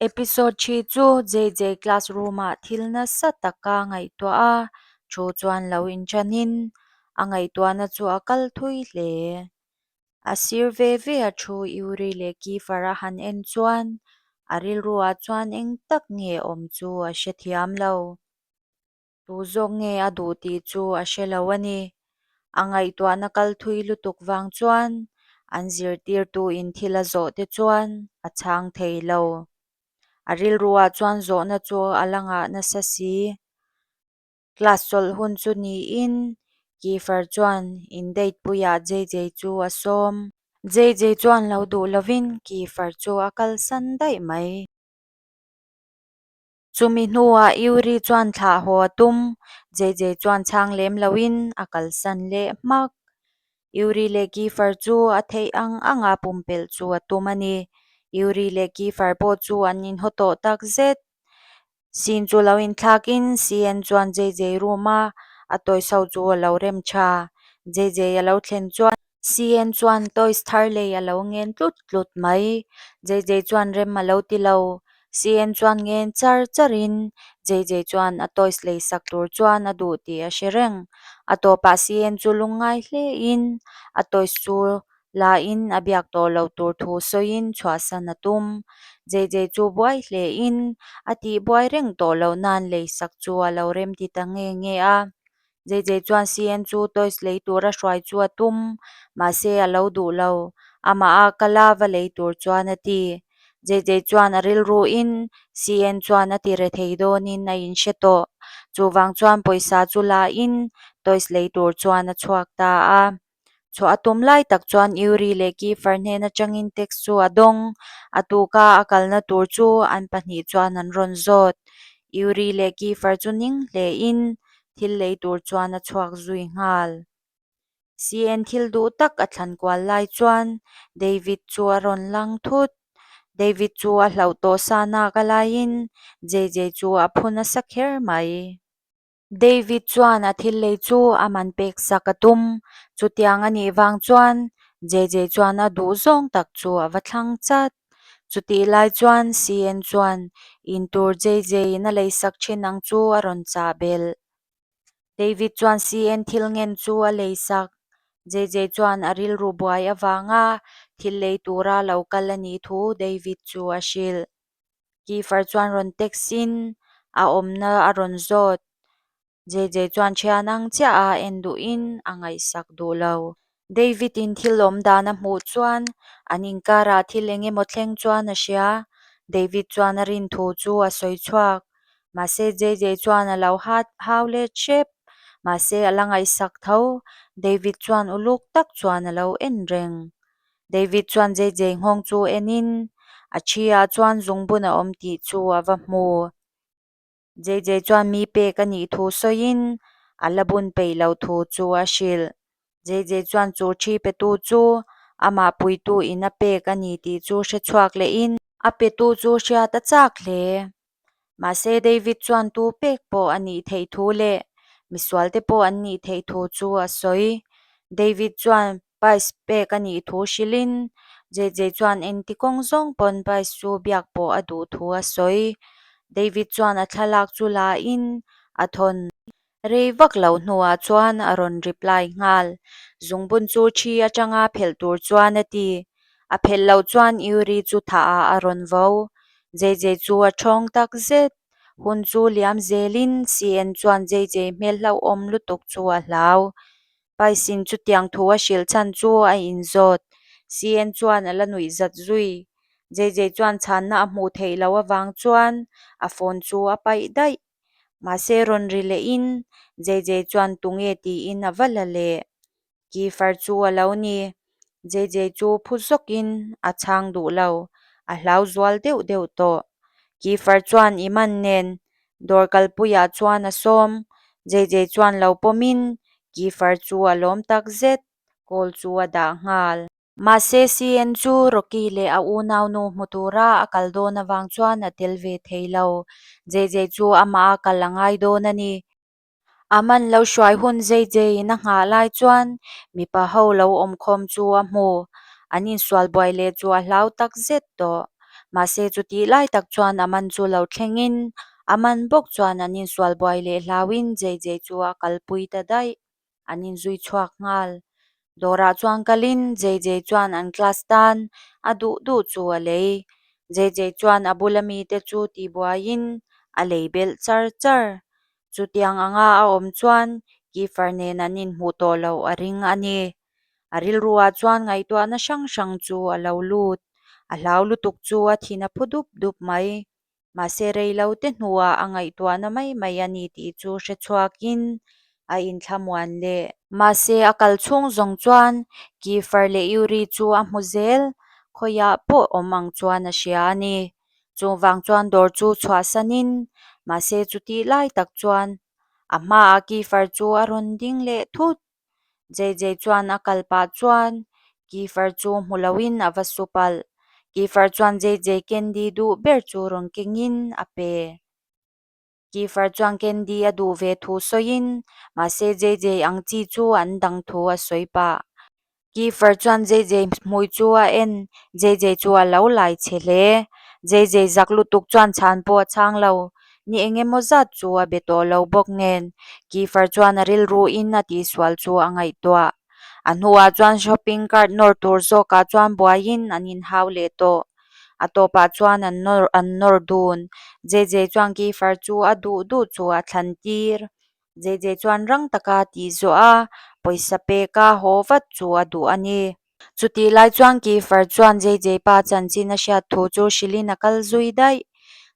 Episode thi chu JJ classroom ah thil nasa taka ngaihtuah a thu chuan lo inṭanin a ngaihtuahna chu a kal thui hle. A sir ve ve a thu Yuri leh Kiefer a han en chuan a rilru ah chuan eng tak nge awm chu a hrethiam lo. Tu zawk nge a duh tih chu a hre lo a ni. A ngaihtuahna kal thui lutuk vang chuan an zirtirtu in thil a zawh te chuan a chhang thei lo. A rilruah chuan zawhna chu a la ngah nasa si. Class chawlh hun chu niin Kiefer chuan in date puiah JJ chu a sawm. JJ chuan lo duh lovin Kiefer chu a kalsan daih mai. Chumi hnuah Yuri chuan thlah haw a tum, JJ chuan chhang lem loin a kalsan leh hmak. Yuri leh Kiefer chu a theih ang anga pumpelh chu a tum a ni. Yuri leh Kiefer pawh chu an inhaw tawh tak zet. Scene chu lo inthlakin CN chuan JJ room a a toys ho chu a lo rem tha. JJ a lo thlen chuan CN chuan toys thar lei a lo ngen tlut tlut mai. JJ chuan rem a lo ti lo. CN chuan ngen char charin JJ chuan a toys lei sak tur chuan a duh tih a hre reng. A tawpah CN chu lungngai hlein a toys chu la in a biak tawh loh tur thu sawiin chhuahsan a tum. JJ chu buai hlein a tih buai reng tawh loh nan lei sak chu a lo rem ti ta nge nge a. JJ chuan CN chu toys lei tura hruai chu a tum, mahse a lo duh lo. Amah a kal a va lei tur chuan a ti. JJ chuan a rilruin CN chuan a ti re thei dawnin a inhre tawh. Chuvang chuan pawisa chu la in toys lei tur chuan a chhuak ta a. Chhuah a tum lai tak chuan Yuri leh Kiefer hnen atangin text chu a dawng. A tuka a kalna tur chu an pahnih chuan an rawn zawt. Yuri leh Kiefer chu ning hlein thil lei tur chuan a chhuak zui nghal. CN thil duh tak a thlan kual lai chuan David chu a rawn lang thut. David chu a hlauh tawh sa nak a laiin JJ chu a phu nasa kher mai. David chuan a thil lei chu a man pek sak a tum. Chutiang a nih vang chuan JJ chuan a duh zawng tak chu a va thlang chat. Chutih lai chuan CN chuan in tur JJ in a lei sak thin ang chu a rawn chah belh. David chuan CN thil ngen chu a lei sak. JJ chuan a rilru buai avanga thil lei tura lo kal a nih thu David chu a hrilh. Kiefer chuan rawn text in a awmna a rawn zawt. JJ chuan thian ang chiah a en duhin a ngaihsak duh lo. David in thil awm dan a hmuh chuan an inkarah thil eng emaw thleng chuan a hria. David chuan a rin thu chu a sawi chhuak. Mahse JJ chuan a lo hau let hrep. Mahse a la ngaihsak tho. David chuan uluk tak chuan a lo en reng. David chuan JJ nghawng chu enin a thi ah chuan zungbun a awm tih chu a va hmu. JJ chuan mi pek a nih thu sawiin a la bun peih lo thu chu a hrilh. JJ chuan chu thi petu chu amah puitu in a pek a ni tih chu hre chhuak lehin a petu chu hriat a chak hle. Mahse David chuan tu pek pawh a nih theih thu leh misual te pawh an nih theih thu chu a sawi. David chuan Pais pek a nih thu hrilhin JJ chuan engti kawng zawng pawn Pais chu biak pawh a duh thu a sawi. David chuan a thlalak chu la in a thawn rei vak loh hnuah chuan a rawn reply nghal. Zungbun chu thi atanga phelh tur chuan a ti. A phelh loh chuan Yuri chu thah ah a rawn vo. JJ chu a thawng tak zet. Hun chu liam zelin CN chuan JJ hmel hlauhawm lutuk chu a hlau. Paisin chutiang thu a hrilh chhan chu a inzawt. CN chuan a la nuih zat zui. JJ chuan chhanna a hmuh theih loh avang chuan a phone chu a paih daih. Mahse rawn ri lehin JJ chuan tunge tiin a va la leh. Kiefer chu a lo ni. JJ chu phu zawkin a chhang duh lo, a hlau zual deuh deuh tawh. Kiefer chuan i man nen dawr kalpuiah chuan a sawm. JJ chuan lo pawmin Kiefer chu a lawm tak zet, call chu a dah nghal. Mahse CN chu Rocky leh a unaunu hmu tura a kal dawn avang chuan a tel ve thei lo. JJ chu amah a kal a ngai dawn a ni. A man lo hruai hun JJ in a nghah lai chuan mipa ho lo awm khawm chu a hmu. An insual buai leh chu a hlau tak zet tawh. Mahse chutih lai tak chuan Aman chu lo thlengin Aman bawk chuan an insual buai leh hlauin JJ chu a kalpui ta daih. An inzui chhuak nghal. Dawrah chuan kalin JJ chuan an class tan a duh duh chu a lei. JJ chuan a bula mite chu tibuaiin a lei belh char char. Chutiang anga a awm chuan Kiefer nen an inhmuh tawh loh a ring a ni. A rilruah chuan ngaihtuahna hrang hrang chu a lo lut. A hlau lutuk chu a thin a phu dup dup mai. Mahse rei lo te hnuah a ngaihtuahna mai mai a ni tih chu hre chhuakin a inthlamuan leh. Mahse a kal chhung zawng chuan Kiefer leh Yuri chu a hmu zel, khawiah pawh awm ang chuan a hria a ni. Chuvang chuan dawr chu chhuahsanin, mahse chutih lai tak chuan a hmaah Kiefer chu a rawn ding leh thut. JJ chuan a kal pah chuan Kiefer chu hmu loin a va su palh. Kiefer chuan JJ candy duh ber chu rawn kengin a pe. Kiefer chuan candy a duh ve thu sawiin, mahse JJ ang chi chu an dang thu a sawi pah. Kiefer chuan JJ hmui chu a en, JJ chu a lo lai chhe hle. JJ zak lutuk chuan chhan pawh a chhang lo. Ni eng emaw zat chu a be tawh lo bawk nen, Kiefer chuan a rilruin a tihsual chu a ngaihtuah. A hnuah chuan shopping cart nawr tur zawkah chuan buaiin an inhau leh tawh. A tawpah chuan an nawr an nawr dun. JJ chuan Kiefer chu a duh duh chu a thlan tir. JJ chuan rang taka tih zawh a, pawisa peka haw vat chu a duh a ni. Chutih lai chuan Kiefer chuan JJ pa chanchin a hriat thu chu hrilhin a kal zui daih.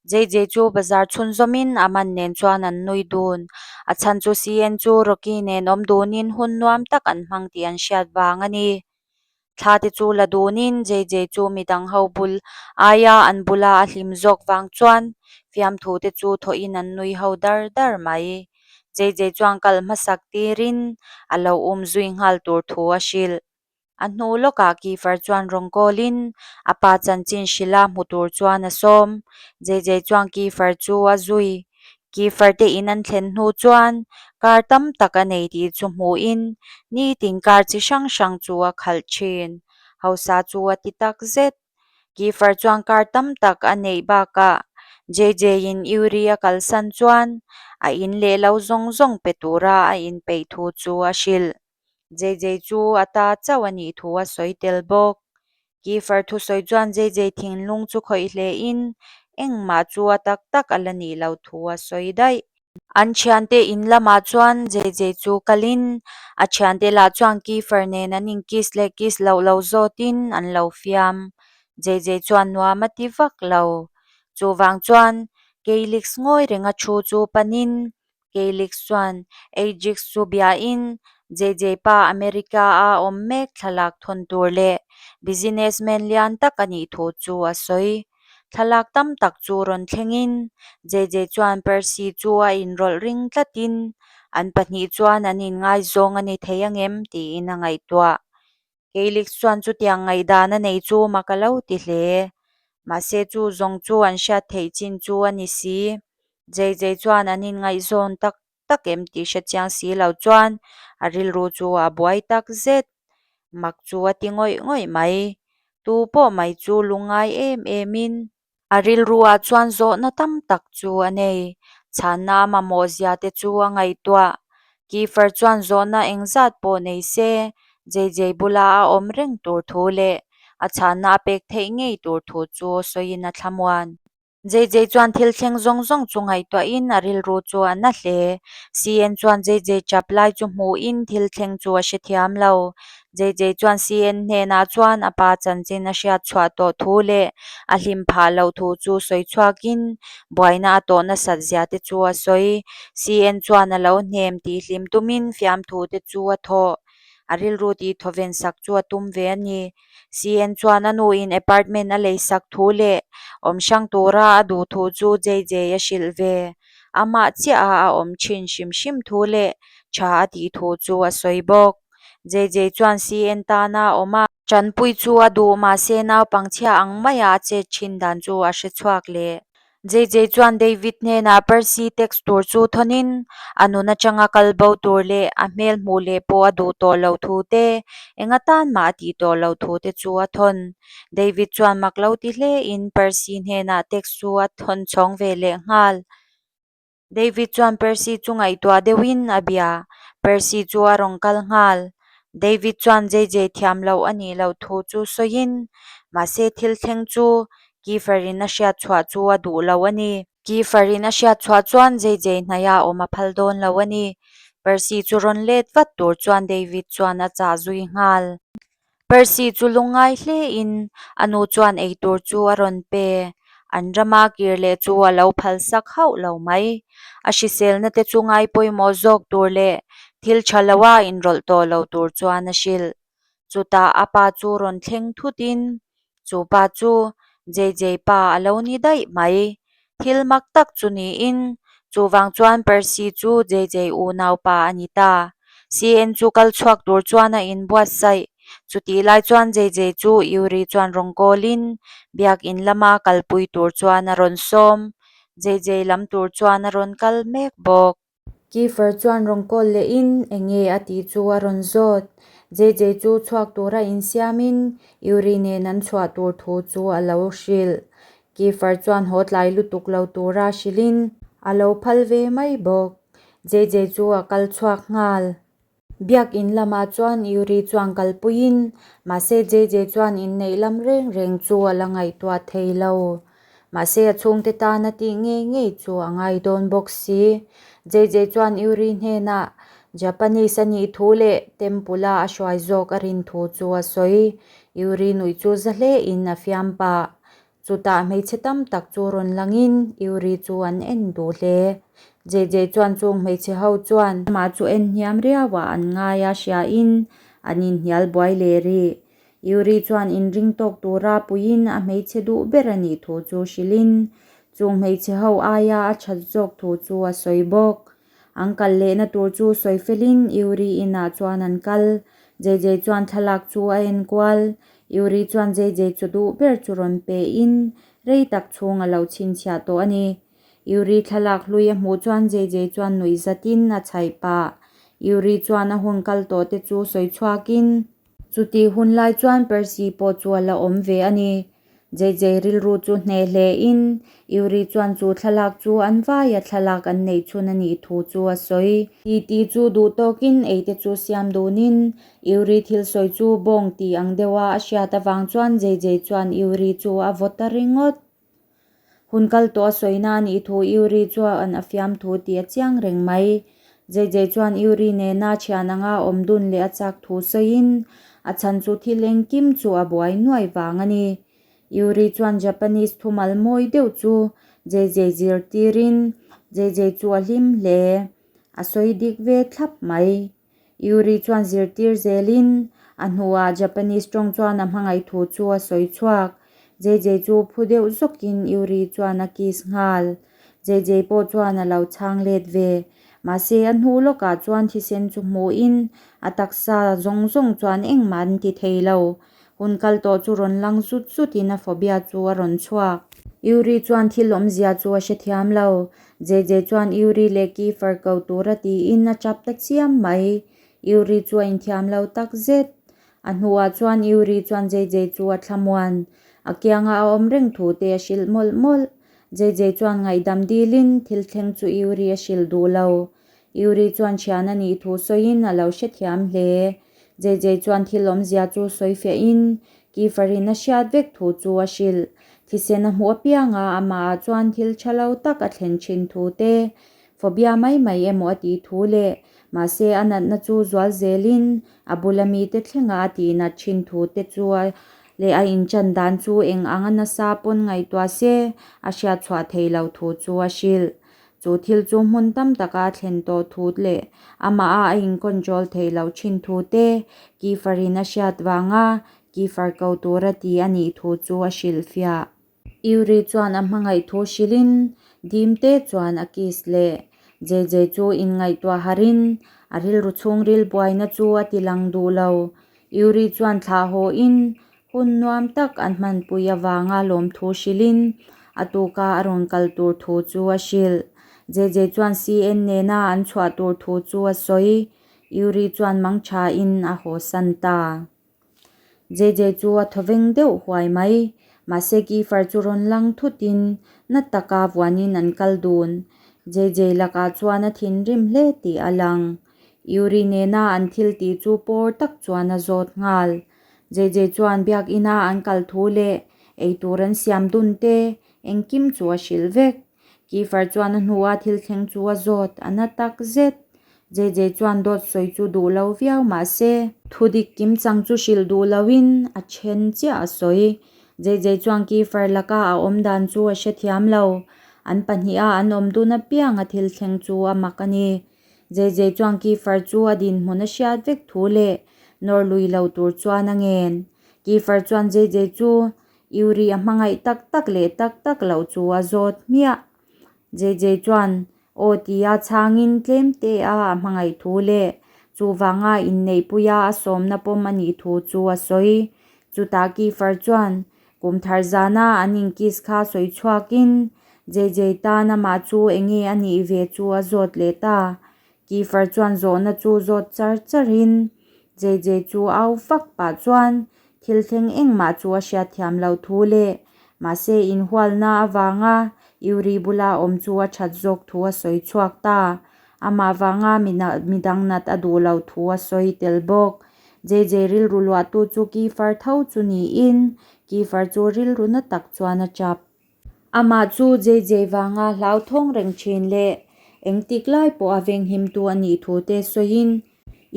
JJ chu bazar chhunzawmin a man nen chuan an nui dun. A chhan chu CN chu Rocky nen awm dunin hun nuam tak an hmang tih an hriat vang a ni. Thla te chu la dunin JJ chu midang ho bul aia an bula a hlim zawk vang chuan fiamthu te chu thawhin an nui ho dar dar mai. JJ chuan kal hmasak tirin a lo um zui nghal tur thu a hrilh. A hnu lawkah Kiefer chuan rawn kawlin a pa chanchin hrilha hmu tur chuan a sawm. JJ chuan Kiefer chu a zui. Kiefer te in an thlen hnu chuan car tam tak a nei tih chu hmuhin nitin car chi hrang hrang chu a khalh thin. Hausa chu a ti tak zet. Kiefer chuan car tam tak a neih bakah JJ in Yuri a kalsan chuan a in leh lo zawng zawng pe tura a inpeih thu chu a hrilh. JJ chu a ta chauh a nih thu a sawi tel bawk. Kiefer thusawi chuan JJ thinlung chu khawih hle in engmah chu a tak tak a la nih loh thu a sawi daih. An thiante in lamah chuan JJ chu kalin a thiante lah chuan Kiefer nen an in kiss leh kiss loh lo zawtin an lo fiam. JJ chuan nuam a ti vak lo. Chuvang chuan Caelyx ngawi renga thu chu panin Caelyx chuan Ajax chu biain JJ pa America-a awm mek thlalak thawn tur leh businessman lian tak a nih thu chu a sawi. Thlalak tam tak chu rawn thlengin JJ chuan Percy chu a inrawlh ring tlatin an pahnih chuan an inngaizawng a ni thei angem tiin a ngaihtuah. Caelyx chuan chutiang ngaihdan a nei chu mak a lo ti hle. Mahse chu zawng chu an hriat theih chin chu a ni si. JJ chuan an inngaihzawn tak tak em tih hre chiang si lo chuan a rilru chu a buai tak zet. Mak chu a ti ngawih ngawih mai. Tu pawh mai chu lungngai em emin A rilruah chuan zawhna tam tak chu a nei. Chhanna a mamawh zia te chu a ngaihtuah. Kiefer chuan zawhna engzat pawh nei se, JJ bula a awm reng tur thu leh a chhanna a pek theih ngei tur thu chu sawiin a thlamuan. JJ chuan thil thleng zawng zawng chu ngaihtuahin a rilru chu a na hle. CN chuan JJ chap lai chu hmuhin thil thleng chu a hrethiam lo. JJ chuan CN hnenah chuan a pa chanchin a hriat chhuah tawh thu leh a hlim phah loh thu chu sawi chhuakin buaina a tawh nasat zia te chu a sawi. CN chuan a lo hnem tih hlim tumin fiamthu te chu a thawh. A rilru tih thawven sak chu a tum ve a ni. CN chuan a nuin apartment a lei sak thu leh awm hrang tura a duh thu chu JJ a hrilh ve. Amah chiah a a awm thin hrim hrim thu leh tha a tih thu chu a sawi bawk. JJ chuan CN tana a awm a. Tanpui chu a duh mahse naupangchhia ang maia a chet thin dan chu a hre chhuak leh. JJ chuan David hnenah Percy text tur chu thawnin a nun atanga kal bo tur leh a hmel hmuh leh pawh a duh tawh loh thu te, eng atan mah a tih tawh loh thu te chu a thawn. David chuan mak lo ti hlein Percy hnenah text chu a thawn chhawng ve leh nghal. David chuan Percy chu ngaihtuah deuhin a bia. Percy chu a rawn kal nghal. David chuan JJ thiam loh a nih loh thu chu sawiin, mahse thil thleng chu Kiefer in a hriat chhuah chu a duh lo a ni. Kiefer in a hriat chhuah chuan JJ hnaia awm a phal dawn lo a ni. Percy chu rawn let vat tur chuan David chuan a chah zui nghal. Percy chu lungngai hlein a nu chuan eitur chu a rawn pe. An rama kir leh chu a lo phalsak hauh lo mai. A hriselna te chu ngai pawimawh zawk tur leh thil tha loa inrawlh tawh lo tur chuan a hrilh. Chutah a pa chu rawn thleng thutin chu pa chu JJ pa a lo ni daih mai. Thil mak tak chu niin, chuvang chuan Percy chu JJ unaupa a ni ta. CN chu kal chhuak tur chuan a inbuatsaih. Chutih lai chuan JJ chu Yuri chuan rawn kawlin biakin lama kalpui tur chuan a rawn sawm. JJ lam tur chuan a rawn kal mek bawk. Kiefer chuan rawn call lehin enge a tih chu a rawn zawt. JJ chu chhuak tura insiamin Yuri nen an chhuah tur thu chu a lo hrilh. Kiefer chuan haw tlai lutuk lo tura hrilhin a lo phal ve mai bawk. JJ chu a kal chhuak nghal. Biakin lamah chuan Yuri chuan kalpuiin, mahse JJ chuan inneih lam reng reng chu a la ngaihtuah thei lo. Mahse a chhungte tan a tih ngei ngei chu a ngai dawn bawk si. JJ chuan Yuri hnenah Japanese a nih thu leh Temple a a hruai zawk a rin thu chu a sawi. Yuri nuih chu za hlein a fiam pah. Chutah hmeichhe tam tak chu rawn langin Yuri chu an en duh hle. JJ chuan chung hmeichhe ho chuan amah chu en hniam riauah an ngai a hriain an inhnial buai leh rih. Yuri chuan inring tawk tura puiin a hmeichhe duh ber a nih thu chu hrilhin chung hmeichhe ho aia a that zawk thu chu a sawi bawk. An kal lehna tur chu sawi felin Yuri inah chuan an kal. JJ chuan thlalak chu a en kual. Yuri chuan JJ chu duh ber chu rawn pein rei tak chhung a lo chhinchhiah tawh a ni. Yuri thlalak hlui a hmuh chuan JJ chuan nuih zatin a chhaih pah. Yuri chuan a hun kal tawh te chu sawi chhuakin. Chutih hun lai chuan Percy pawh chu a la awm ve a ni. JJ rilru chu hneh hlein Yuri chuan chu thlalak chu an vaia thlalak an neih chhun a nih thu chu a sawi. Titi chu duh tawkin eite chu siam dunin Yuri thil sawi chu bawng tih ang deuha a hriat avang chuan JJ chuan Yuri chu a vaw ta ringawt. Hun kal tawh a sawina a nih thu Yuri chuan a fiam thu tih a chiang reng mai. JJ chuan Yuri nena thian anga awm dun leh a chak thu sawiin a chhan chu thil engkim chu a buai nuai vang a ni. Yuri chuan Japanese thumal mawi deuh chu JJ zirtirin JJ chu a hlim hle. A sawi dik ve thlap mai. Yuri chuan zirtir zelin a hnuah Japanese tawng chuan a hmangaih thu chu a sawi chhuak. JJ chu phu deuh zawkin Yuri chuan a kiss nghal. JJ pawh chuan a lo chhang let ve. Mahse a hnu lawkah chuan thisen chu hmuhin a taksa zawng zawng chuan engmah an ti thei lo. Hun kal tawh chu rawn lang zut zutin a phobia chu a rawn chhuak. Yuri chuan thil awmzia chu a hrethiam lo. JJ chuan Yuri leh Kiefer ko tura tiin a tap ta chiam mai. Yuri chu a inthiam lo tak zet. A hnuah chuan Yuri chuan JJ chu a thlamuan. A kianga a awm reng thu te a hrilh mawlh mawlh. JJ chuan ngaihdam dilin thil thleng chu Yuri a hrilh duh lo. Yuri chuan thian a nih thu sawiin a lo hrethiam hle. JJ chuan thil awmzia chu sawi fiahin Kiefer-in a hriat vek thu chu a hrilh. Thisen a hmuh apianga amahah chuan thil tha lo tak a thlen thin thu te, phobia mai mai emaw a tih thu leh mahse a natna chu zual zelin a bula mite thlenga a tihnat thin thu te chu leh a inchan dan chu eng anga nasa pawn ngaihtuah se a hriat chhuah thei lo thu chu a hrilh. Chu thil chu hmun tam taka a thlen tawh thu leh amah a a in-control theih loh thin thu te Kiefer-in a hriat vanga Kiefer ko tura ti a nih thu chu a hrilhfiah. Yuri chuan a hmangaih thu hrilhin dim te chuan a kiss leh JJ chu inngaihtuah harin a rilru chhungril buaina chu a ti lang duh lo. Yuri chuan thlah hawhin hun nuam tak an hmanpui avanga lawmthu hrilhin A tuka a rawn kal tur thu chu a hrilh. JJ chuan CN nena an chhuah tur thu chu a sawi. Yuri chuan mangtha in a haw san ta. JJ chu a thawveng deuh huai mai. Mahse Kiefer chu rawn lang thutin na taka vuanin an kal dun. JJ lakah chuan a thinrim hle tih a lang. Yuri nena an thil tih chu pawr tak chuan a zawt nghal. JJ chuan biakina an kal thu leh eitur an siam dun te engkim chu a hrilh vek. Kiefer chuan a hnua thil thleng chu a zawt a na tak zet. JJ chuan dawt sawi chu duh lo viau mah se. Thudik kimchang chu hrilh duh loin a then chiah a sawi. JJ chuan Kiefer laka a awm dan chu a hrethiam lo. An pahniha an awm dun apiang a thil thleng chu a mak a ni. JJ chuan Kiefer chu a dinhmun a hriat vek thu leh nawr lui lo tur chuan a ngen. Kiefer chuan JJ chu Yuri a hmangaih tak tak leh tak tak loh chu a zawt hmiah. JJ chuan aw tia chhangin tlem te a a hmangaih thu leh chuvanga inneihpuia a sawmna pawm a nih thu chu a sawi. Chutah Kiefer chuan kum thar zana an inkiss kha sawi chhuakin JJ tan amah chu enge a nih ve chu a zawt leh ta. Kiefer chuan zawhna chu zawt char charin JJ chu au fak pah chuan Thil thleng engmah chu a hriatthiam loh thu leh mahse inhualna avanga Yuri bula awm chu a that zawk thu a sawi chhuak ta. Amah vanga midang nat a duh loh thu a sawi tel bawk. JJ rilru luahtu chu Kiefer tho chu niin Kiefer chu rilru na tak chuan a chap. Amah chu JJ vanga hlauthawng reng thin leh engtik lai pawh a venghimtu a nih thu te sawiin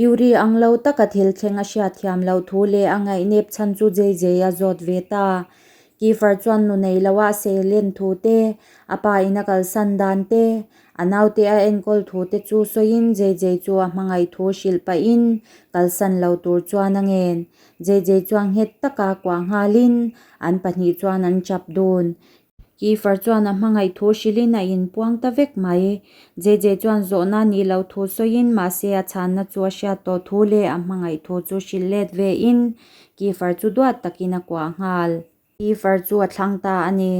Yuri ang lo taka thil thleng a hriatthiam loh thu leh a ngaihnep chhan chu JJ a zawt ve ta. Kiefer chuan nu nei loa a seilen thu te, a pa in a kalsan dan te, a naute a enkawl thu te chu sawiin JJ chu a hmangaih thu hrilh pahin kalsan lo tur chuan a ngen. JJ chuan nghet taka kuah nghalin an pahnih chuan an chap dun. Kiefer chuan a hmangaih thu hrilhin a inpuang ta vek mai. JJ chuan zawhna nih loh thu sawiin mahse a chhanna chu a hriat tawh thu leh a hmangaih thu chu hrilh let vein Kiefer chu duat takin a kuah nghal. Kiefer chu a thlang ta a ni.